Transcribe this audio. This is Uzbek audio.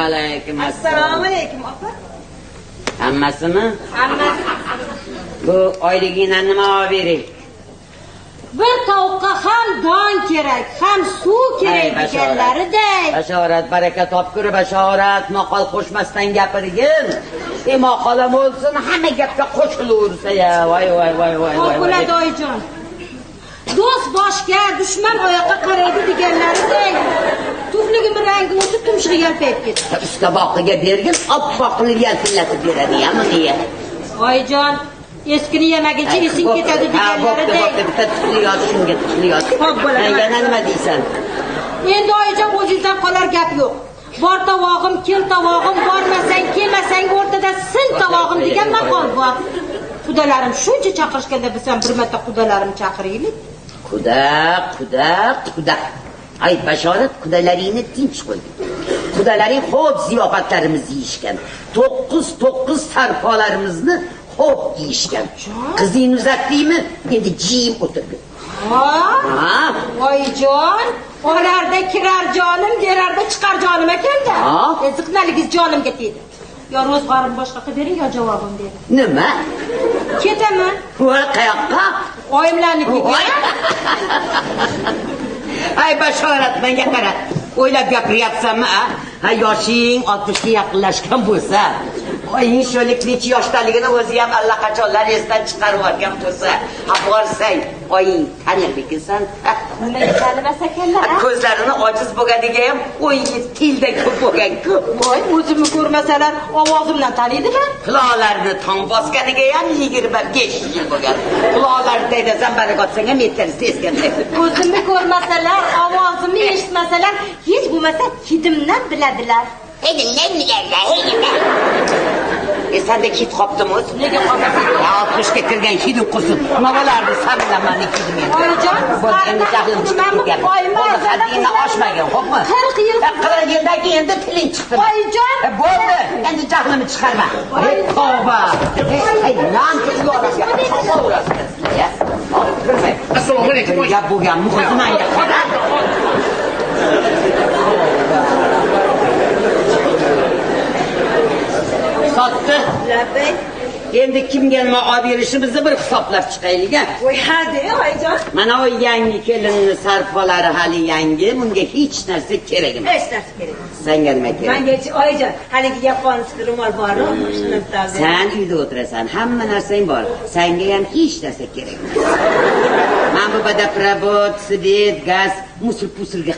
Alaykum Assalomu alaykum opa. Hammasimi? Hammasi. Bu oyligingdan nima olib bering? Bir tovuqqa ham don kerak, ham suv kerak deganlariday. Bashorat, baraka topkur, bashorat, maqol qo'shmasdan gapirgin. Maqolam bo'lsin, hamma gapga qo'shilaversa ya. Voy voy voy voy. Xo'p bo'ladi oyijon. Do'st boshga, dushman oyoqqa qaraydi deganlariday. Tufligimni rangi o'tib tumshug'i yalpayib ketdi. Ustaboqiga bergin, oppoq qilib yalpillatib beradi, yami deya. Oyijon, eskini yemaguncha esing ketadi deganlariday. Bo'pti, bitta tufli yoz, shunga tufli yoz. Xo'p bo'ladi. Yana nima deysan? Endi oyijon o'zingizdan qolar gap yo'q. Bor tovog'im, kel tovog'im, bormasang, kelmasang o'rtada sin tovog'im degan maqol bor. Qudalarim shuncha chaqirishganda biz ham bir marta qudalarim chaqiraylik. Quda, quda, quda. Ay bashorat, qudalaringni tinch qo'y. Qudalaring xo'p ziyofatlarimizni yeyishgan. 9 sarpolarimizni xo'p yeyishgan. Qizingni uzatdingmi? Endi jim o'tirgin. Ha? Oyijon, olarda kirar jonim, berarda chiqar jonim ekanda. Ziqnaligingiz jonimga tegdi. Yo ro'zg'orim boshqa qilib bering, yo javobim bering. Nima? Ketaman. Voy, qayoqqa? Oyimlarnikiga. Ay bashorat, menga qara. O'ylab gapiryapsanmi, a? Ha, yoshing 60 ga yaqinlashgan bo'lsa, oying sho'lik necha yoshdaligini o'zi ham allaqachonlar esdan chiqarib yuborgan bo'lsa, ha borsang, oying tanirmikinsan? Nimaga tanimas ekanlar? Ko'zlarini ojiz bo'lganiga ham 17 yilda ko'p bo'lgan-ku. Voy, o'zimni ko'rmasalar ovozimdan taniydimi? Quloqlarini tong bosganiga ham 25 yil bo'lgan. Quloqlarini taydasan, baraka otsang ham yetarsiz esganda. O'zimni ko'rmasalar, ovozimni eshitmasalar, hech bo'lmasa hidimdan biladilar. Hidimdan biladilar, hidimdan. Senda hid qopdimi o'zi? Nega qolmasin? 60 ga kirgan hidim qursin. Nima bo'lardi san bilan meni hidim endi? Oyijon, endi jahlim chiqdi gap. Haddingni oshmagin, xo'pmi? 40 yil. 40 yildan keyin endi tiling chiqdi. Oyijon, bo'ldi. Endi jahlimni chiqarma. Tavba. Ey, non yo'q. Assalomu alaykum. Gap bo'lganmi o'zi menga qara. Sotdi. Labbay. Endi kimga nima olib berishimizni bir hisoblab chiqaylik a. Voy, ha de, oyijon. Mana u yangi kelinni sarpolari hali yangi, bunga hech narsa kerak emas. Hech narsa kerak emas. Senga nima kerak? Menga oyijon, haligi yaponskiy ro'mol bor-ku, shuni bitta. Sen uyda o'tirasan, hamma narsang bor. Senga ham hech narsa kerak emas. Mana bu vodoprobod, svet, gaz, musul-pusulga